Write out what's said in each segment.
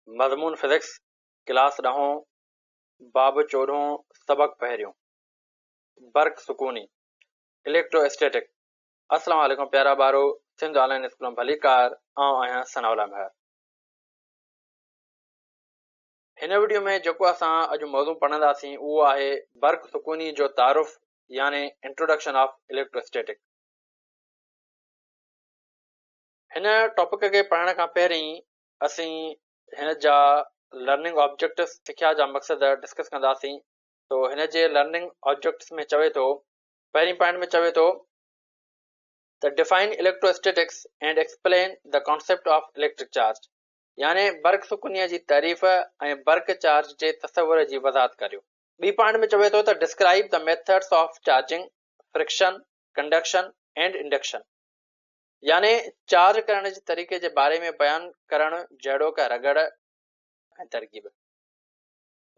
مضمون physics, class ڏهون، باب چوڏهون، سبق پهريون، برق سڪوني، اليڪٽرو اسٽيٽڪ. السلام عليڪم پيارا ٻارو، سنڌ آن لائين اسڪول ۾ ڀليڪار، آئون آهيان ثناء الله مهر. هن وڊيو ۾ جيڪو اسان اڄ موضوع پڙهنداسين اهو آهي برق سڪوني جو تعارف يعني انٽروڊڪشن آف اليڪٽرو اسٽيٽڪ. هن ٽاپڪ کي پڙهڻ کان پهرين اسين هن جا لرننگ آبجيڪٽس، سکيا جا مقصد، ڊسڪس ڪنداسين. تو هن جي لرننگ آبجيڪٽس ۾ چوي ٿو، پهرين پوائنٽ ۾ چوي ٿو ته define electrostatics and explain the concept of electric charge يعني برق سڪونيء جي تعريف ۽ برق چارج جي تصور جي وضاحت ڪريو. ٻي پوائنٽ ۾ چوي ٿو ته describe the methods of charging, friction, conduction and induction يعني چارج ڪرڻ جي طريقي جي باري ۾ بيان ڪرڻ جهڙوڪ رڳڙ ۽ ترغيب.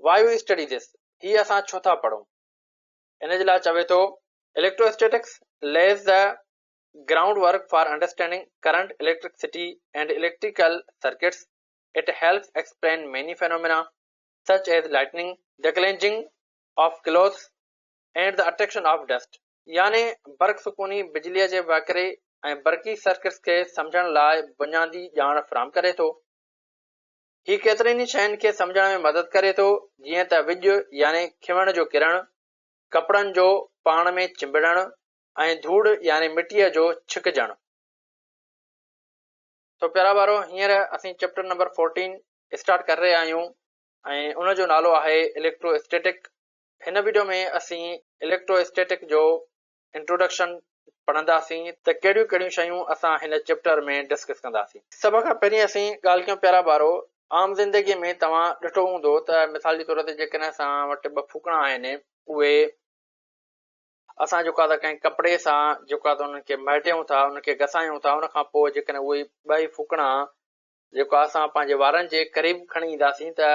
Why we study this هي اسان ڇو ٿا پڙهون؟ ان جي لاء چوي ٿو electrostatics lays the groundwork for understanding current, electricity and electrical circuits. It helps explain many phenomena such as lightning, the cleansing of clothes and the attraction of dust. يعني برق سڪوني بجليء جي وهڪري ۽ برقي سرڪٽس کي سمجهڻ لاء بنيادي ڄاڻ فراهم ڪري ٿو. هي ڪيترين ئي شين کي سمجهڻ ۾ مدد ڪري ٿو، جيئن ته وڄ يعني کنوڻ جو ڪرڻ، ڪپڙن جو پاڻ ۾ چنبڙڻ ۽ ڌوڙ يعني مٽيء جو ڇڪجڻ. سو پيارا ٻارو هينئر اسين چيپٽر نمبر فورٽين اسٽارٽ ڪري رهيا آهيون ۽ ان جو نالو آهي اليڪٽرو اسٽيٽڪ. هن وڊيو ۾ اسين اليڪٽرو اسٽيٽڪ جو انٽروڊڪشن پڙهنداسين ته ڪهڙيون ڪهڙيون شيون اسان هن چيپٽر ۾ ڊسڪس ڪنداسين. سڀ کان پهرين اسين ڳالهه ڪيون پيارا ٻارو عام زندگي ۾ توهان ڏٺو هوندو ته مثال جي طور تي جيڪڏهن اسان وٽ ٻه ڦوڪڻا آهن اهي اسان جيڪو آهي ته ڪنهن ڪپڙي سان جيڪو آهي ته انهن کي مهٽيون ٿا انهن کي گسايون ٿا ان کان پوء جيڪڏهن اهي ٻئي ڦوڪڻا جيڪو آهي اسان پنهنجي وارن جي قريب کڻي اينداسين ته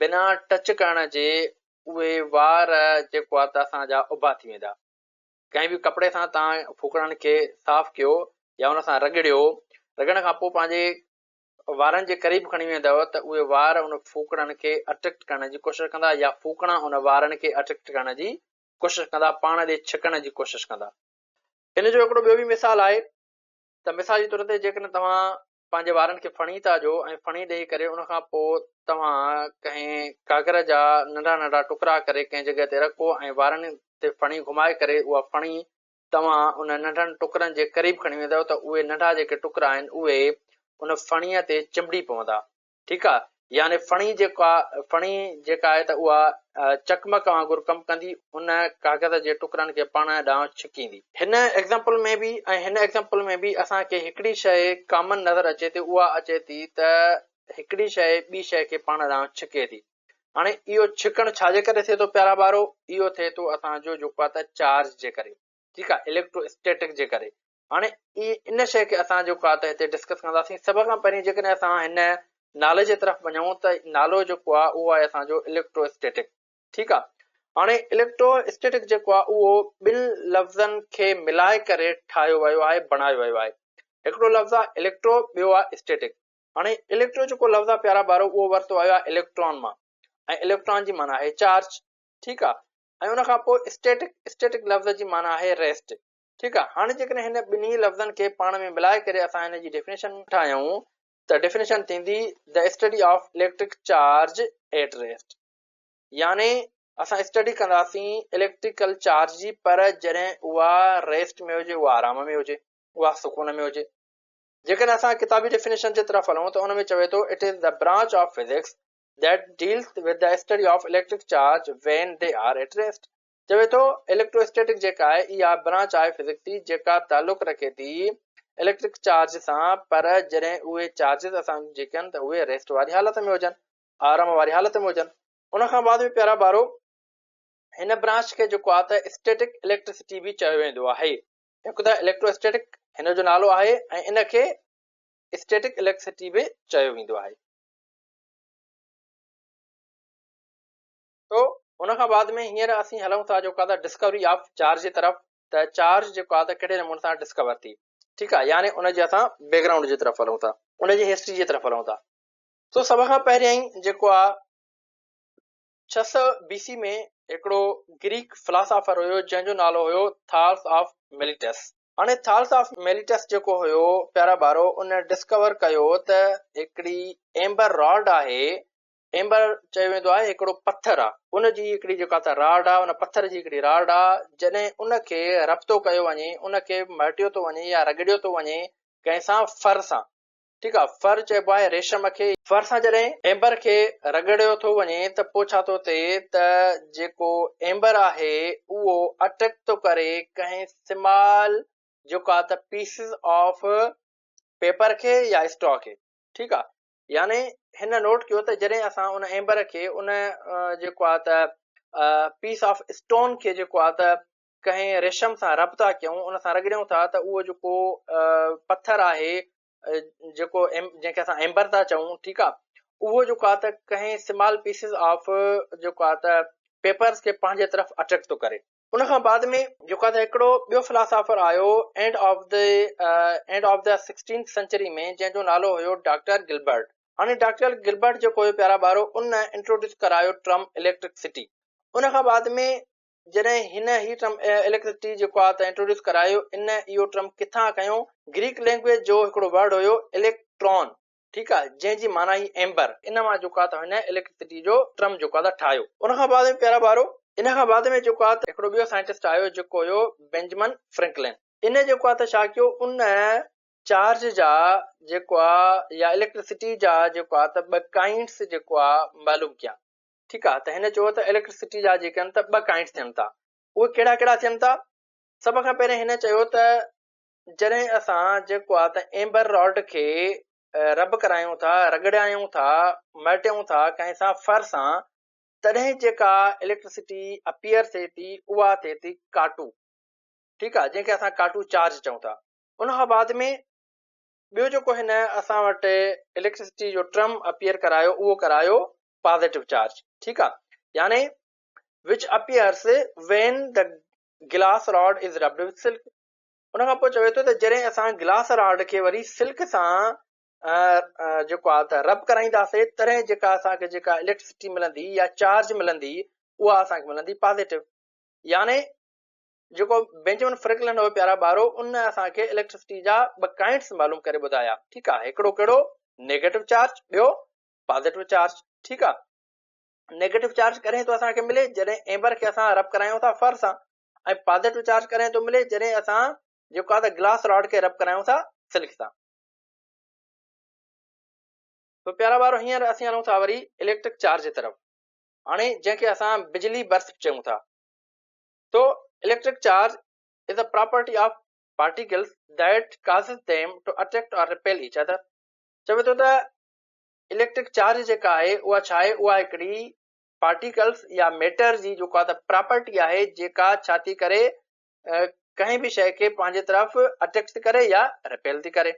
بنا ٽچ ڪرڻ جي اهي وار جيڪو آهي ته اسان جا اڀا ٿي ويندا. ڪنهن به ڪپڙي سان توهان ڦوڪڻن کي صاف ڪيو يا ان سان رڳڙيو، رڳڙڻ کان پوء پنهنجي وارن جي قريب کڻي ويندؤ ته اهي وار ان ڦوڪڻن کي اٽريڪٽ ڪرڻ جي ڪوشش ڪندا يا ڦوڪڻا ان وارن کي اٽريڪٽ ڪرڻ جي ڪوشش ڪندا، پاڻ ڏي ڇڪڻ جي ڪوشش ڪندا. ان جو هڪڙو ٻيو به مثال آهي ته مثال جي طور تي جيڪڏهن توهان پنهنجي وارن کي ڦڻي ٿا ڏيو ۽ ڦڻي ڏئي ڪري ان کان پوء توهان ڪنهن ڪاڳر جا ننڍا ننڍا ٽڪرا ڪري ڪنهن جڳهه تي رکو ۽ وارن تي ڦڻي گهمائي ڪري اها ڦڻي توهان ان ننڍن ٽڪرن جي قريب کڻي ويندؤ ته اهي ننڍا جيڪي ٽڪرا آهن اهي ان ڦڻيء تي چنبڙي پوندا. ٺيڪ آ يعني ڦڻي جيڪا ڦڻي جيڪا آهي ته اها چقمق وانگر ڪم ڪندي ان ڪاغذ جي ٽڪرن کي پاڻ ڏانهن ڇڪيندي. هن ايگزامپل ۾ به ۽ هن ايگزامپل ۾ به اسان کي هڪڙي شيء ڪامن نظر اچي ٿي اها اچي ٿي ته هڪڙي شيء ٻي شيء کي پاڻ ڏانهن ڇڪي ٿي. هاڻي اهو ڇڪڻ ڇا جي ڪري ٿئي ٿو پيارا ٻارو؟ اهو ٿئي ٿو اسان جو جيڪو آهي ته چارج جي ڪري ٺيڪ آهي اليڪٽرو اسٽيٽڪ جي ڪري. هاڻي ان شيء کي اسان جيڪو آهي ته هتي ڊسڪس ڪنداسين. سڀ کان پهرين جيڪڏهن اسان هن نالي جي طرف وڃون ته نالو جيڪو آهي اهو آهي اسان جو اليڪٽرو اسٽيٽڪ ٺيڪ آهي. هاڻي اليڪٽرو اسٽيٽڪ جيڪو آهي اهو ٻن لفظن کي ملائي ڪري ٺاهيو ويو آهي بڻايو ويو آهي. هڪڙو لفظ آهي اليڪٽرو ٻيو آهي اسٽيٽڪ. هاڻي اليڪٽرو جيڪو لفظ آهي پيارا ٻارو اهو ورتو ويو آهي اليڪٽران مان ۽ اليڪٽران جي معنيٰ آهي چارج ٺيڪ آهي ۽ ان کان پوء اسٽيٽڪ اسٽيٽڪ لفظ جي معنيٰ آهي ريسٽ. ٺيڪ آ هاڻي جيڪڏهن هن ٻنهي لفظن کي پاڻ ۾ ملائي ڪري اسان هن جي ڊيفينيشن ٺاهيون ته ڊيفينيشن ٿيندي The study of electric charge at rest يعني اسان اسٽڊي ڪنداسين اليڪٽريڪل چارج جي پر جڏهن اها ريسٽ ۾ هجي اها آرام ۾ هجي اها سڪون ۾ هجي. جيڪڏهن اسان ڪتابي ڊيفينيشن جي طرف هلون ته ان ۾ چوي ٿو It is the branch of physics that deals with the study of electric charge when they are at rest. چوي ٿو، اليڪٽرو اسٽيٽڪ جيڪا آهي اها برانچ آهي فزڪس جي جيڪا تعلق رکي ٿي اليڪٽرڪ چارج سان پر جڏهن اهي چارجز اسان جيڪي آهن ته اهي ريسٽ واري حالت ۾ هجن آرام واري حالت ۾ هجن. ان کان بعد ۾ پيارا ٻارو هن برانچ کي جيڪو آهي ته اسٽيٽڪ اليڪٽرسٽي به چيو ويندو آهي. هڪ ته اليڪٽرو اسٽيٽڪ هن جو نالو آهي ۽ ان کي اسٽيٽڪ اليڪٽرسٽي به چيو ويندو آهي. تو ان کان بعد ۾ هينئر اسين هلون ٿا جيڪو آهي ڊسڪوري آف چارج جي طرف ته چارج جيڪو آهي ته ڪهڙي نموني سان ڊسڪور ٿي ٺيڪ آهي يعني ان جي اسان بيڪ گرائونڊ جي طرف هلون ٿا ان جي هسٽري جي طرف هلون ٿا. سو سڀ کان پهريائين جيڪو آ 600 بي سي ۾ هڪڙو گريڪ فلاسافر هيو جنهن جو نالو هيو ٿالس آف ميليٽس. هاڻي ٿالس آف ميليٽس جيڪو هيو پيارا ٻارو ان ڊسڪور ڪيو ته هڪڙي ايمبر راڊ آهي، ايمبر چيو ويندو آهي هڪڙو پٿر آ، ان جي هڪڙي جيڪا ته راڊ آ، ان پٿر جي هڪڙي راڊ آ، جڏهن ان کي رب ٿو ڪيو وڃي، ان کي مهٽيو ٿو وڃي يا رڳڙيو ٿو وڃي ڪنهن سان فر سان، ٺيڪ آ، فر چئبو آهي ريشم کي. فر سان جڏهن ايمبر کي رڳڙيو ٿو وڃي ته پوء ڇا ٿو ٿئي ته جيڪو ايمبر آهي اهو اٽيڪ ٿو ڪري ڪنهن سمال جيڪو آ ته پيسز آف پيپر کي يا اسٽرا کي. ٺيڪ آ، يعني هن نوٽ ڪيو ته جڏهن اسان ان ايمبر کي ان جيڪو آ ته پيس آف اسٽون کي جيڪو آ ته ڪنهن ريشم سان رب ٿا ڪيون، ان سان رڳڙيون ٿا ته اهو جيڪو پٿر آهي جيڪو جنهن کي اسان ايمبر ٿا چئون، ٺيڪ آ، اهو جيڪو آ ته ڪنهن سمال پيسز آف جيڪو آ ته پيپرز کي پنهنجي طرف اٽريڪٽ ٿو ڪري. ان کان بعد ۾ جيڪو آ ته هڪڙو ٻيو فلاسافر آيو end of the end of the sixteenth century ۾ جنهن جو نالو هيو ڊاڪٽر گلبرٽ. هاڻي ڊاڪٽر گلبرٽ جيڪو هيو پيارا ٻارو ان انٽروڊيوس ڪرايو ٽرم اليڪٽرڪ سٽي. ان کان بعد ۾ جڏهن هن هي ٽرم اليڪٽرسٽي جيڪو آهي ته انٽروڊيوس ڪرايو، ان اهو ٽرم ڪٿان کنيو؟ گريڪ لينگويج جو هڪڙو ورڊ هيو اليڪٽران، ٺيڪ آهي، جنهن جي معنيٰ هئي ايمبر، ان مان جيڪو آهي ته هن اليڪٽرسٽي جو ٽرم جيڪو آهي ته ٺاهيو. ان کان بعد ۾ پيارا ٻارو، ان کان بعد ۾ جيڪو آهي ته هڪڙو ٻيو سائنٽسٽ آيو جيڪو هيو بينجمن فرينڪلن، ان جيڪو آهي ته ڇا ڪيو، ان چارج جا جيڪو آهي يا اليڪٽرسٽي جا جيڪو آهي ته ٻه ڪائنڊس جيڪو آهي معلوم ڪيا. ٺيڪ آ ته هن چيو ته اليڪٽرسٽي جا جيڪي آهن ته ٻه ڪائنڊس ٿين ٿا. اهي ڪهڙا ڪهڙا ٿين ٿا؟ سڀ کان پهرين هن چيو ته جڏهن اسان جيڪو آ ته ايمبر راڊ کي رب ڪرايون ٿا، رڳڙايون ٿا، مهٽيون ٿا ڪنهن سان فر سان، تڏهن جيڪا اليڪٽرسٽي اپيئر ٿئي ٿي اها ٿئي ٿي ڪاٽو، ٺيڪ آ، جنهن کي اسان ڪاٽو چارج چئون ٿا. ان کان بعد ۾ ٻيو جيڪو هن اسان وٽ اليڪٽرسٽي جو ٽرم اپيئر ڪرايو اهو ڪرايو پازيٽو چارج، ٺيڪ آ، يعني which appears when the glass rod is rubbed with silk. ان کان پوء چوي ٿو ته جڏهن اسان گلاس راڊ کي وري سلڪ سان جيڪو آ ته رب ڪرائينداسي تڏهن جيڪا اسان کي جيڪا اليڪٽرسٽي ملندي يا چارج ملندي اها اسان کي ملندي پازيٽو. يعني جيڪو بينجمن فرينڪلن هو پيارا ٻارو ان اسان کي اليڪٽرسٽي جا ٻه ڪائنڊس معلوم ڪري ٻڌايا، ٺيڪ آ، هڪڙو ڪهڙو نيگيٽو چارج، ٻيو پازيٽو چارج، ٺيڪ آ. نيگيٽو چارج ڪڏهن ٿو اسان کي ملي؟ جڏهن ايمبر کي اسان رب ڪرايون ٿا فر سان، ۽ پازيٽو چارج ڪڏهن ٿو ملي؟ جڏهن اسان جيڪو آ ته گلاس راڊ کي رب ڪرايون ٿا سلڪ سان. تو پيارا ٻارو هينئر اسين هلون ٿا وري اليڪٽرڪ چارج جي طرف، هاڻي جنهن کي اسان بجلي برس چئون ٿا. So electric charge is a property of particles that causes them to attract or repel each other. چوي ٿو ته اليڪٽرڪ چارج جيڪا آهي اها ڇا آهي؟ اها هڪڙي پارٽيڪلز يا ميٽر جي جيڪا ته پراپرٽي آهي جيڪا ڇا ٿي ڪري ڪنهن به شيء کي پنهنجي طرف اٽريڪٽ ٿي ڪري يا رپيل ٿي ڪري.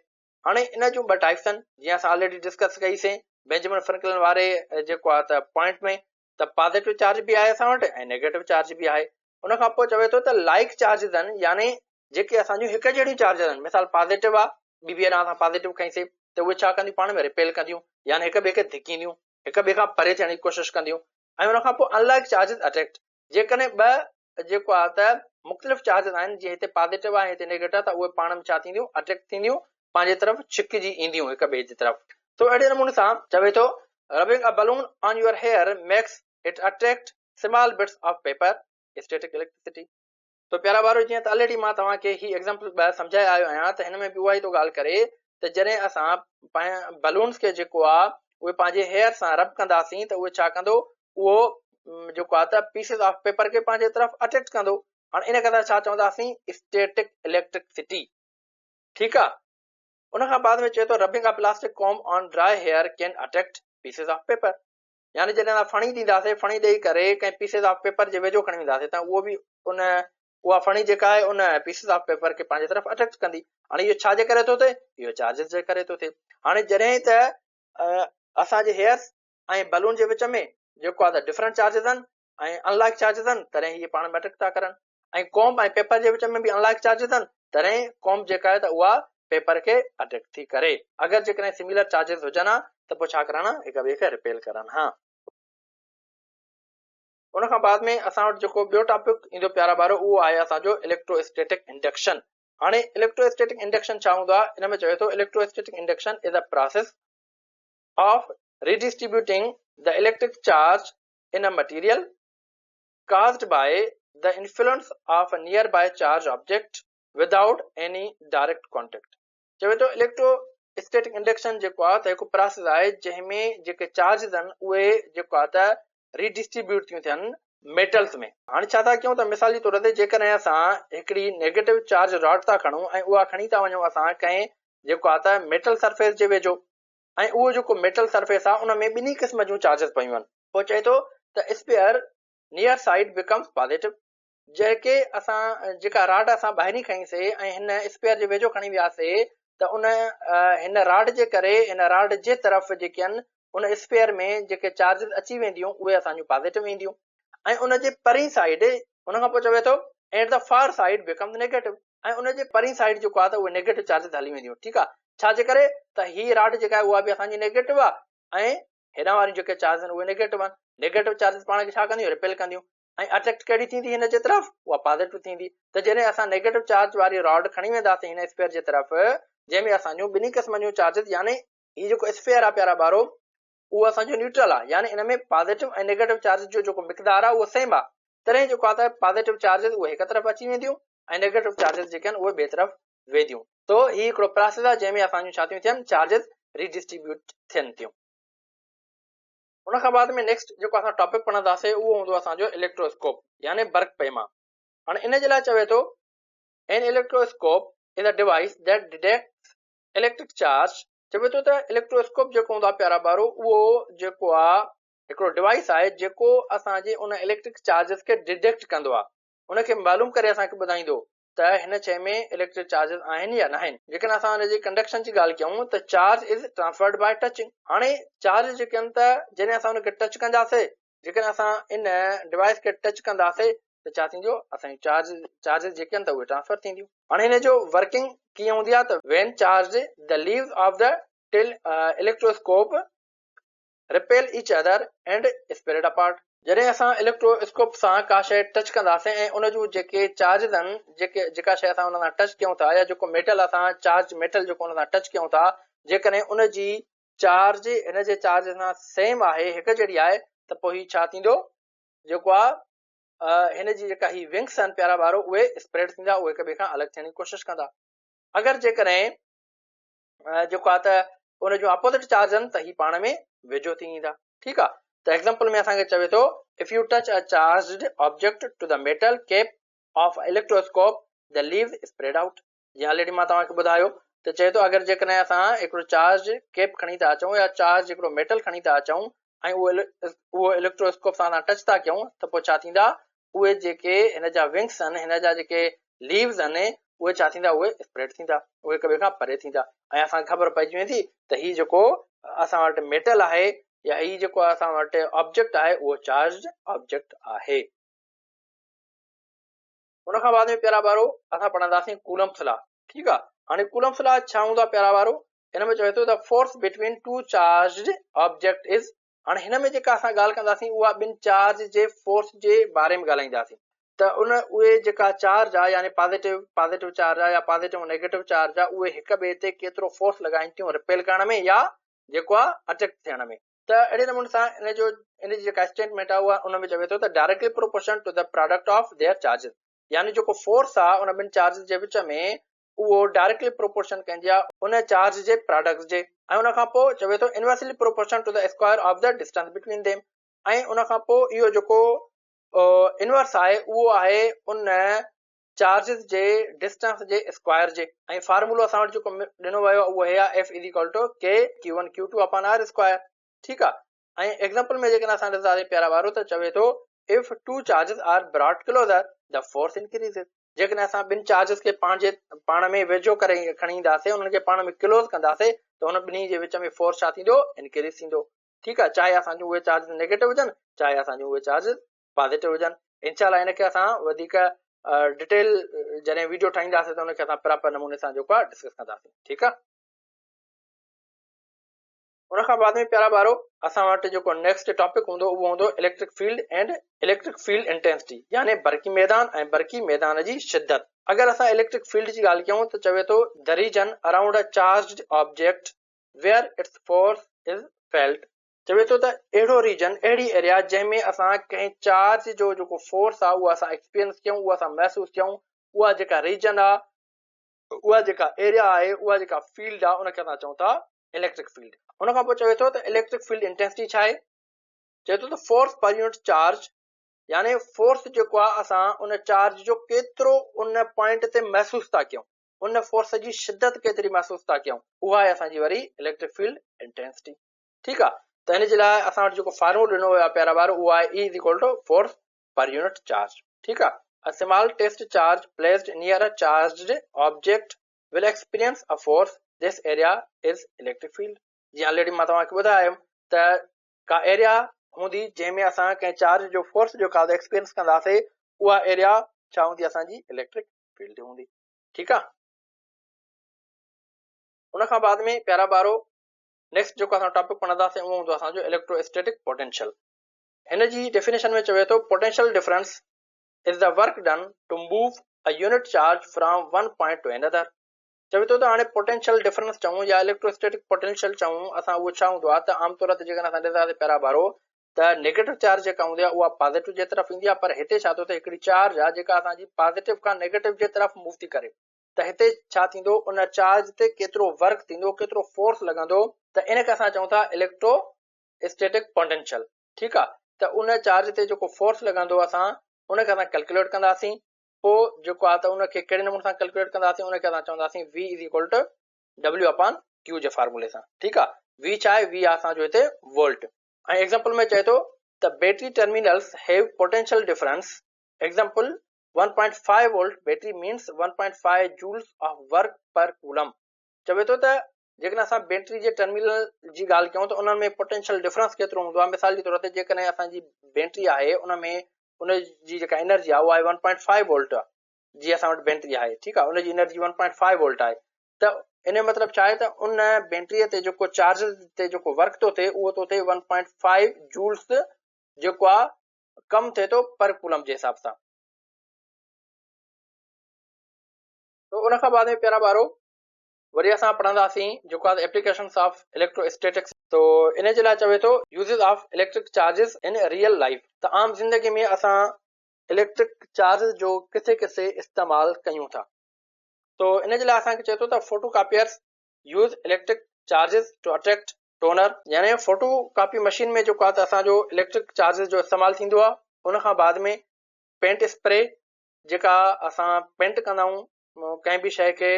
هاڻي ان جون ٻه ٽائپس آهن جيئن اسان آلريڊي ڊسڪس ڪئي سين بينجمن فرنڪلن واري جيڪو آهي ته پوائنٽ ۾ ته پازيٽو چارج به آهي اسان وٽ ۽ نيگيٽو چارج به آهي. ان کان پوء چوي ٿو ته لائيڪ چارجز آهن يعني جيڪي اسان جون هڪ جهڙيون چارجز آهن، مثال پازيٽو آهي ٻي ٻئي ڏانهن اسان پازيٽو کنئيسي ته اهي ڇا ڪنديون پاڻ ۾ رپيل ڪنديون يعني هڪ ٻئي کي ڌڪينديون، هڪ ٻئي کان پري ٿيڻ جي ڪوشش ڪنديون ۽ ان کان پوء ان لائيڪ چارجز اٽريڪٽ جيڪڏهن ٻه جيڪو آهي ته مختلف چارجز آهن جيئن هتي پازيٽو آهي هتي نيگيٽو آهي ته اهي پاڻ ۾ ڇا ٿينديون اٽريڪٽ ٿينديون پنهنجي طرف ڇڪجي اينديون هڪ ٻئي جي طرف. سو اهڙي نموني سان چوي ٿو rubbing a balloon on your hair makes it attract small bits of paper, static electricity. تو پيارا ٻارو جيئن ته الريڊي مان توهان کي هي ايگزامپل ٻه سمجهائي آيو آهيان ته هن ۾ به اها ئي ٿو ڳالهه ڪري ته جڏهن اسان بلونز کي جيڪو آهي اهي پنهنجي هيئر سان رب ڪنداسين ته اهي ڇا ڪندو اهو جيڪو آهي ته پيسز آف پيپر کي پنهنجي طرف اٽريڪٽ ڪندو. هاڻي ان کي اسان ڇا چونداسين اسٽيٽڪ اليڪٽرڪسٽي، ٺيڪ آهي. ان کان بعد ۾ چئي ٿو rubbing a plastic comb on dry hair can attract pieces of paper, يعني جڏهن اسان ڦڻي ڏينداسين، ڦڻي ڏئي ڪري ڪنهن پيسز آف پيپر جي ويجهو کڻي وينداسين ته اهو به ان اها ڦڻي جيڪا آهي ان پيسز آف پيپر کي پنهنجي طرف اٽريڪٽ ڪندي. هاڻي اهو ڇا جي ڪري ٿو ٿئي؟ اهو چارجز جي ڪري ٿو ٿئي. هاڻي جڏهن ته اسان جي هيئرس ۽ بلون جي وچ ۾ جيڪو آهي ته ڊفرنٽ چارجز آهن ۽ ان لائيڪ چارجز آهن تڏهن هي پاڻ ۾ اٽريڪٽ ٿا ڪرن ۽ ڪومب ۽ پيپر جي وچ ۾ به ان لائيڪ چارجز آهن تڏهن ڪومب جيڪا آهي ته اها پيپر کي اٽريڪٽ ٿي ڪري. اگر جيڪڏهن سميلر چارجز هجن ها ته پوء ڇا ڪرن ها هڪ ٻئي کي رپيل ڪرن ها. ان کان بعد ۾ اسان وٽ جيڪو ٻيو ٽاپڪ ايندو پيارا ٻارو اهو آهي اسان جو اليڪٽرو اسٽيٽڪ انڊڪشن. هاڻي اليڪٽرو اسٽيٽڪ انڊڪشن ڇا هوندو آهي؟ ان ۾ چوي ٿو electrostatic induction is a process of redistributing the electric charge in a material caused by the influence of a nearby charge object without any direct contact. چوي ٿو electro aesthetic induction جيڪو آهي ته هڪ پراسيس آهي جنهن ۾ جيڪي چارجز آهن اهي جيڪو آهي ته ريڊسٽريبيوٽ ٿيون ٿين ميٽلز ۾. هاڻي ڇا ٿا ڪيون ته مثال جي طور تي جيڪڏهن اسان هڪڙي نيگيٽو چارج راڊ ٿا کڻون ۽ اها کڻي ٿا وڃون اسان ڪنهن جيڪو آهي ته ميٽل سرفيس جي ويجهو ۽ اهو جيڪو ميٽل سرفيس آهي ان ۾ ٻنهي قسم جون چارجز پيون آهن. پوء چئي ٿو ته sphere near side becomes positive جيڪي اسان جيڪا راڊ اسان ٻاهرين کنئي سي ۽ هن اسپيئر جي ويجهو کڻي ويا سي ته ان هن راڊ جي ڪري هن راڊ جي طرف جيڪي آهن ان اسپيئر ۾ جيڪي چارجز اچي وينديون اهي اسان جون پازيٽو اينديون ۽ ان جي پرين سائيڊ ان کان پوء چوي ٿو and the far side becomes negative ۽ ان جي پرين سائيڊ جيڪو آهي ته اهي نيگيٽو چارجز هلي وينديون ٺيڪ آهي ڇا جي ڪري ته هي راڊ جيڪا آهي اها به اسان جي نيگيٽو آهي ۽ هيڏانهن واريون جيڪي چارجز آهن اهي نيگيٽو آهن نيگيٽو چارجز پاڻ کي ڇا ڪنديون رپيل ڪنديون ۽ اٽريڪٽ ڪهڙي ٿيندي هن جي طرف اها پازيٽو ٿيندي ته جڏهن اسان نيگيٽو چارج واري راڊ کڻي وينداسين هن اسفيئر جي طرف جنهن ۾ اسان جون ٻنهي قسمن جون چارجز يعني هي جيڪو اسفيئر آهي پيارا ٻارو اهو اسان جو نيوٽرل آهي يعني ان ۾ پازيٽو ۽ نيگيٽو چارجز جو جيڪو مقدار آهي اهو سيم آهي تڏهن جيڪو آهي ته پازيٽو چارجز اهي هڪ طرف اچي وينديون ۽ نيگيٽو چارجز جيڪي آهن اهي ٻئي طرف وينديون تو هي هڪڙو پراسيس آهي جنهن ۾ اسان جون ڇا ٿيون ٿين چارجز ريڊسٽريبيوٽ ٿين ٿيون. ان کان بعد ۾ نيڪسٽ جيڪو اسان ٽاپڪ پڙهنداسين اهو هوندو اسان جو اليڪٽروسڪوپ يعني برق پيما. هاڻي ان جي لاء چوي ٿو An electroscope is a device that detects electric charge چوي ٿو ته اليڪٽروسڪوپ جيڪو هوندو آهي پيارا ٻارو اهو جيڪو آهي هڪڙو ڊوائيس آهي جيڪو اسان جي ان اليڪٽرڪ چارجز کي ڊيٽيڪٽ ڪندو آهي ان کي معلوم ڪري اسان کي ٻڌائيندو ته هن شيء ۾ اليڪٽرڪ چارجز آهن يا ناهن. جيڪڏهن اسان ان جي ڪنڊڪشن جي ڳالهه ڪيون ته charge is transferred by touching. هاڻي چارج جيڪي آهن ته جڏهن اسان ان کي ٽچ ڪنداسي، جيڪڏهن اسان ان ڊوائيس کي ٽچ ڪنداسي ته ڇا ٿيندو اسان جون چارج چارجز جيڪي آهن ته اهي ٽرانسفر ٿينديون. هاڻي هن جو ورڪنگ ڪيئن هوندي آهي ته when charged the leaves of the electroscope repel each other and spread apart. جڏهن اسان اليڪٽرو اسڪوپ سان ڪا شيء ٽچ ڪنداسين ۽ ان جون جيڪي چارجز آهن جيڪي جيڪا شيء اسان ان سان ٽچ ڪيون ٿا يا جيڪو ميٽل اسان چارج ميٽل جيڪو ان سان ٽچ ڪيون ٿا جيڪڏهن ان جي چارج هن جي چارج سان سيم آهي هڪ جهڙي آهي ته پوء هي ڇا ٿيندو جيڪو آهي هن جي جيڪا هي ونگس آهن پيارا ٻارو اهي اسپريڊ ٿيندا اهي هڪ ٻئي کان الڳ ٿيڻ جي ڪوشش ڪندا اگر جيڪڏهن جيڪو آهي ته ان جون اپوزٽ چارج آهن ته هي پاڻ ۾ ويجهو ٿي ايندا ٺيڪ آهي ته ايگزامپل ۾ اسان کي چوي ٿو if you touch a charged object to the metal cap of electroscope the leaves spread out جيئن آلريڊي مان توهان کي ٻڌايو ته چئي ٿو اگر جيڪڏهن اسان هڪڙو چارج ڪيپ کڻي ٿا اچون يا چارج هڪڙو ميٽل کڻي ٿا اچون ۽ اهو اليڪٽروسڪوپ سان اسان ٽچ ٿا ڪيون ته پوء ڇا ٿيندا اهي جيڪي هن جا ونگس آهن هن جا جيڪي ليوز آهن اهي ڇا ٿيندا اهي اسپريڊ ٿيندا اهي هڪ ٻئي کان پري ٿيندا ۽ اسان کي خبر پئجي ويندي ته هي جيڪو اسان وٽ ميٽل آهي يا هي جيڪو اسان وٽ آبجيڪٽ آهي اهو چارجڊ آبجيڪٽ آهي. ان کان بعد ۾ پيارا ٻارو اسان پڙهنداسين ڪولمبس لا ٺيڪ آهي هاڻي ڪولمبس لا ڇا هوندو آهي پيارا ٻارو ان ۾ چوي ٿو ته force between two charged object is هاڻي هن ۾ جيڪا اسان ڳالهه ڪنداسين اها ٻن چارج جي فورس جي باري ۾ ڳالهائينداسين ته ان اهي جيڪا چارج آهي يعني پازيٽو پازيٽو چارج آهي يا پازيٽو نيگيٽو چارج آهي اهي هڪ ٻئي تي ڪيترو فورس لڳائين ٿيون رپيل ڪرڻ ۾ يا جيڪو آهي اٽريڪٽ ٿيڻ ۾ ته اهڙي نموني سان ان جو ان جي جيڪا اسٽيٽمينٽ آهي اها ان ۾ چوي ٿو ته directly proportion to the product of their charges يعني جيڪو فورس آهي ان ٻن چارجز جي وچ ۾ اهو ڊائريڪٽلي پروپورشن ڪنهن جي آهي ان چارج جي پراڊڪٽس جي ۽ ان کان پوء چوي ٿو inversely proportion to the square of the distance between them ۽ ان کان پوء اهو جيڪو انورس آهي اهو آهي ان چارجز جي ڊسٽنس جي اسڪوائر جي ۽ فارمولو اسان وٽ جيڪو ڏنو ويو آهي اهو هي آهي F is equal to K Q one Q two upon R square ٺيڪ آهي ۽ ايگزامپل ۾ جيڪڏهن اسان ڏسنداسين پيارا ٻارو ته چوي ٿو if two charges are brought closer the force increases جيڪڏهن اسان ٻن چارجز کي پنهنجي پاڻ ۾ ويجهو ڪري کڻي اينداسين انهن کي پاڻ ۾ ڪلوز ڪنداسين ته ان ٻنهي جي وچ ۾ فورس ڇا ٿيندو انڪريز ٿيندو ٺيڪ آهي چاهي اسان جون اهي چارجز نيگيٽو هجن چاهي اسان جون اهي چارجز پازيٽو هجن انشاء الله ان کي اسان وڌيڪ ڊيٽيل جڏهن ويڊيو ٺاهينداسين ته ان کي اسان پراپر نموني سان جيڪو آهي ڊسڪس ڪنداسين ٺيڪ آهي. ان کان بعد ۾ پيارا ٻارو اسان وٽ جيڪو نيڪسٽ ٽاپڪ هوندو اهو هوندو electric field and electric field intensity يعني برقي ميدان ۽ برقي ميدان جي شدت. اگر اسان اليڪٽرڪ فيلڊ جي ڳالهه ڪيون ته چوي ٿو the region around a charged object where its force is felt چوي ٿو ته اهڙو ريجن اهڙي ايريا جنهن ۾ اسان ڪنهن چارج جو جيڪو فورس آهي اهو اسان ايڪسپيرينس ڪيون اهو اسان محسوس ڪيون اها جيڪا ريجن آهي اها جيڪا ايريا آهي اها جيڪا فيلڊ آهي ان کي اسان چئون ٿا اليڪٽرڪ فيلڊ. ان کان پوء چوي ٿو ته اليڪٽرڪ فيلڊ انٽينسٽي ڇا آهي؟ چوي ٿو ته فورس پر يونٽ چارج يعني فورس جيڪو آهي اسان ان چارج جو ڪيترو ان پوائنٽ تي محسوس ٿا ڪيون ان فورس جي شدت ڪيتري محسوس ٿا ڪيون اها آهي اسان جي وري اليڪٽرڪ فيلڊ انٽينسٽي. ٺيڪ آهي ته ان جي لاء اسان وٽ جيڪو فارمولو ڏنو ويو آهي پيارا ٻارو اهو آهي E is equal to force per unit charge. ٺيڪ آ. A small test charge placed near a charged object will experience a force, this area is electric field. جيئن آلريڊي مان توهان کي ٻڌايو ته ڪا ايريا هوندي جنهن ۾ اسان ڪنهن چارج جو فورس جو ڪا ايڪسپيرينس ڪنداسي اها ايريا ڇا هوندي اسان جي اليڪٽرڪ فيلڊ هوندي. ٺيڪ آ. ان کان بعد ۾ پيارا ٻارو نيڪسٽ جيڪو اسان ٽاپڪ پڙهنداسين اهو هوندو اسان جو اليڪٽرو اسٽيٽڪ پوٽينشل. هن جي ڊيفينيشن ۾ چوي ٿو potential difference is the work done to move a unit charge from one point to another چوي ٿو ته هاڻي پوٽينشل ڊفرنس چئون يا اليڪٽروسٽيٽڪ پوٽينشل چئون اسان اهو ڇا هوندو آهي ته عام طور تي جيڪڏهن اسان ڏسنداسين پيرا ٻارو ته نيگيٽو چارج جيڪا هوندي آهي اها پازيٽو جي طرف ايندي آهي پر هتي ڇا ٿو ٿئي هڪڙي چارج آهي جيڪا اسان جي پازيٽو کان نيگيٽو جي طرف موو ٿي ڪري ته هتي ڇا ٿيندو ان چارج تي ڪيترو ورڪ ٿيندو ڪيترو فورس لڳندو ته ان کي اسان چئون ٿا اليڪٽرو اسٽيٽڪ پوٽينشل ٺيڪ آ ته ان چارج تي جيڪو فورس لڳندو اسان ان کي اسان ڪيلڪيوليٽ ڪنداسين پو جيڪو آ ته ان کي ڪهڙي نموني سان ڪيلڪيوليٽ ڪنداسين ان کي اسان چونداسين V is equal to W upon Q جي فارمولي سان ٺيڪ آ V ڇا آهي V آ اسان جو هتي وولٽ ۽ ايگزامپل ۾ چئي ٿو ته battery terminals have potential difference example 1.5 volt battery means 1.5 joules of work per coulomb چوي ٿو ته جيڪڏهن اسان بيٽري جي ٽرمينل جي ڳالهه ڪيون ته انهن ۾ پوٽينشل ڊفرنس ڪيترو هوندو آهي مثال جي طور تي جيڪڏهن اسان جي بيٽري آهي ان ۾ ان جي جيڪا انرجي آهي اها آهي 1.5 وولٽ جي اسان وٽ بيٽري آهي ٺيڪ آهي ان جي انرجي 1.5 وولٽ آهي ته ان جو مطلب ڇا آهي ته ان بيٽري تي جيڪو چارج تي جيڪو ورڪ ٿو ٿئي اهو ٿو ٿئي 1.5 جولس جيڪو آهي ڪم ٿئي ٿو پر ڪولم جي حساب سان. تو ان کان بعد ۾ پيارا ٻارو وري اسان پڙهنداسين جيڪو آهي ايپليڪيشنس آف اليڪٽرو اسٽيٽڪس تو ان جي لاء چوي ٿو uses of electric charges in real life ته عام زندگي ۾ اسان اليڪٽرڪ چارجز جو ڪٿي ڪٿي استعمال ڪيون ٿا تو ان جي لاء اسان کي چئي ٿو ته photocopiers use electric charges to attract toner يعني فوٽو ڪاپي مشين ۾ جيڪو آهي ته اسان جو اليڪٽرڪ چارجز جو استعمال ٿيندو آهي ان کان بعد ۾ پينٽ اسپري جيڪا اسان پينٽ ڪندا آهيون ڪنهن به شيء کي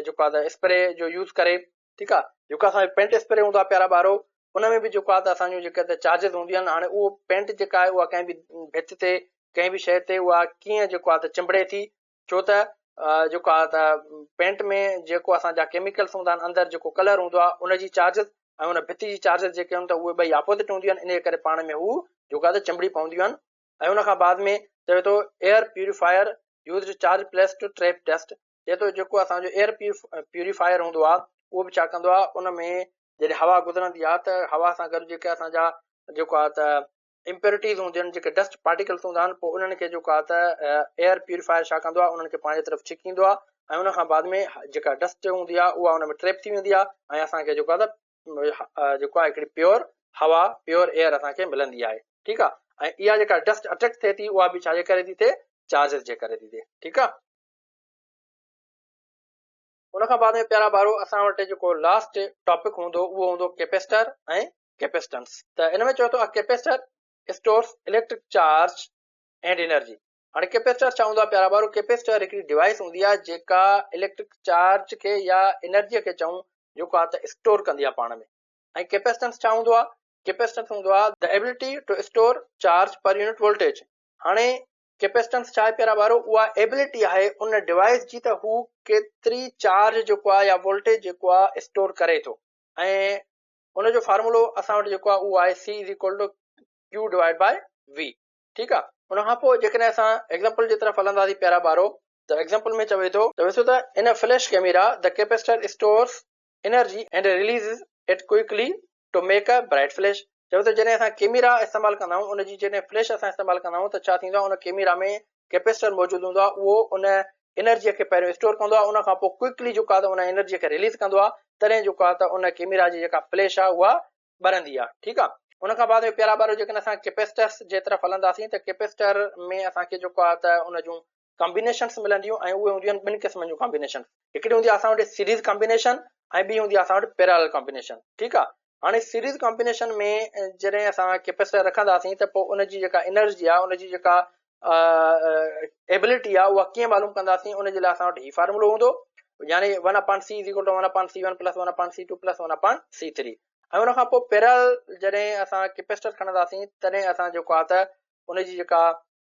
جيڪو آهي ته اسپري جو يوز ڪري ٺيڪ آهي جيڪو اسان جو پينٽ اسپري هوندو آهي پيارا ٻارو ان ۾ به جيڪو آهي ته اسان جون جيڪي ته چارجز هونديون آهن هاڻي اهو پينٽ جيڪا آهي اها ڪنهن به ڀت تي ڪنهن به شيء تي اها ڪيئن جيڪو آهي ته چنبڙي ٿي ڇو ته جيڪو آهي ته پينٽ ۾ جيڪو اسان جا ڪيميڪلس هوندا آهن اندر جيڪو ڪلر هوندو آهي ان جي چارجز ۽ ان ڀت جي چارجز جيڪي آهن ته اهي ٻئي اپوزٽ هونديون آهن ان جي ڪري پاڻ ۾ هو جيڪو آهي ته چنبڙي پونديون آهن ۽ ان کان بعد ۾ چوي ٿو air purifier used charge place to trap dust چئي ٿو جيڪو اسان جو ايئر پيوريفائر هوندو آهي اهو به ڇا ڪندو آهي ان ۾ جڏهن هوا گذرندي آهي ته هوا سان گڏ جيڪي اسان جا جيڪو آهي ته امپيورٽيز هونديون آهن جيڪي ڊسٽ پارٽيڪلس هوندا آهن پوء انهن کي جيڪو آهي ته ايئر پيوريفائر ڇا ڪندو آهي انهن کي پنهنجي طرف ڇڪيندو آهي ۽ ان کان بعد ۾ جيڪا ڊسٽ هوندي آهي اها ان ۾ ٽريپ ٿي ويندي آهي ۽ اسان کي جيڪو آهي ته جيڪو آهي هڪڙي پيور هوا پيور ايئر اسان کي ملندي آهي ٺيڪ آهي ۽ اها جيڪا ڊسٽ اٽريڪٽ ٿئي ٿي اها به ڇا جي ڪري ٿي ٿئي چارجز جي ڪري ٿي ٿئي ٺيڪ آهي ان کان بعد ۾ پيارا ٻارو اسان وٽ جيڪو لاسٽ ٽاپڪ هوندو اهو هوندو ڪيپيسٽر ۽ ڪيپيسٽنس ته ان ۾ چوي ٿو a capacitor stores electric charge and energy هاڻي ڪيپيسٽر ڇا هوندو آهي پيارا ٻارو ڪيپيسٽر هڪڙي ڊوائيس هوندي آهي جيڪا اليڪٽرڪ چارج کي يا انرجي کي چئون جيڪو آهي ته اسٽور ڪندي آهي پاڻ ۾ ۽ ڪيپيسٽنس ڇا هوندو آهي ڪيپيسٽنس هوندو آهي the ability to store charge per unit voltage هاڻي ڪيپيسٽنس ڇا آهي پيارا ٻارو اها ايبلٽي آهي ان ڊوائيس جي ته هو ڪيتري چارج جيڪو آهي يا وولٽيج جيڪو آهي اسٽور ڪري ٿو ۽ ان جو فارمولو اسان وٽ جيڪو آهي اهو آهي C is equal to Q divide by V ٺيڪ آ ان کان پوء جيڪڏهن اسان ايگزامپل جي طرف هلنداسين پيارا ٻارو ته ايگزامپل ۾ چوي ٿو چوي ٿو ته in a flash camera the capacitor stores energy and releases it quickly. To make a bright flash چوي ٿو جڏهن اسان ڪيميرا استعمال ڪندا آهيون ان جي جڏهن فليش اسان استعمال ڪندا آهيون ته ڇا ٿيندو آهي ان ڪيميرا ۾ ڪيپيسٽر موجود هوندو آهي اهو ان انرجي کي پهريون اسٽور ڪندو آهي ان کان پوء ڪوئڪلي جيڪو آهي ته ان انرجي کي رليز ڪندو آهي تڏهن جيڪو آهي ته ان ڪيميرا جي جيڪا فليش آهي اها ٻرندي آهي ٺيڪ آهي ان کان بعد ۾ پيارا ٻارو جيڪڏهن اسان ڪيپيسٽرس جي طرف هلنداسين ته ڪيپيسٽر ۾ اسان کي جيڪو آهي ته ان جون ڪمبينيشنس ملنديون ۽ اهي هونديون آهن ٻن قسمن جون ڪمبينيشنس هڪڙي هوندي آهي اسان وٽ سيريز ڪمبينيشن ۽ ٻي هوندي آهي اسان وٽ پيرالل ڪمبينيشن ٺيڪ آهي هاڻي سيريز ڪمبينيشن ۾ جڏهن اسان ڪيپيسٽر رکنداسين ته پوء ان جي جيڪا انرجي آهي ان جي جيڪا ايبلٽي آهي اها ڪيئن معلوم ڪنداسين ان جي لاء اسان وٽ هي فارمولو هوندو يعني 1 اپان سي از ايڪول ٽو 1 اپان سي 1 پلس 1 اپان سي 2 پلس 1 اپان سي 3 ۽ ان کان پوء پيرالل جڏهن اسان ڪيپيسٽر کڻنداسين تڏهن اسان جيڪو آهي ته ان جي جيڪا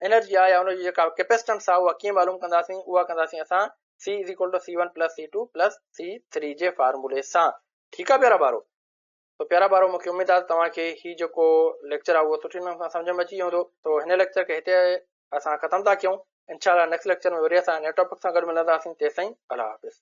انرجي آهي يا ان جي جيڪا ڪيپيسٽنس آهي اها ڪيئن معلوم ڪنداسين اها ڪنداسين اسان C is equal to C1 plus C2 plus C3 جي فارمولي سان ٺيڪ آهي پيارا ٻارو تو پيارا ٻارو مونکي اميد آهي ته توهان کي هي جيڪو ليڪچر آهي اهو سٺي نموني سان سمجهه ۾ اچي ويو هوندو تو هن ليڪچر کي هتي اسان ختم ٿا ڪيون انشاء الله نيڪسٽ ليڪچر ۾ وري اسان نئين ٽاپڪ سان گڏ ملنداسين تيسين الله حافظ.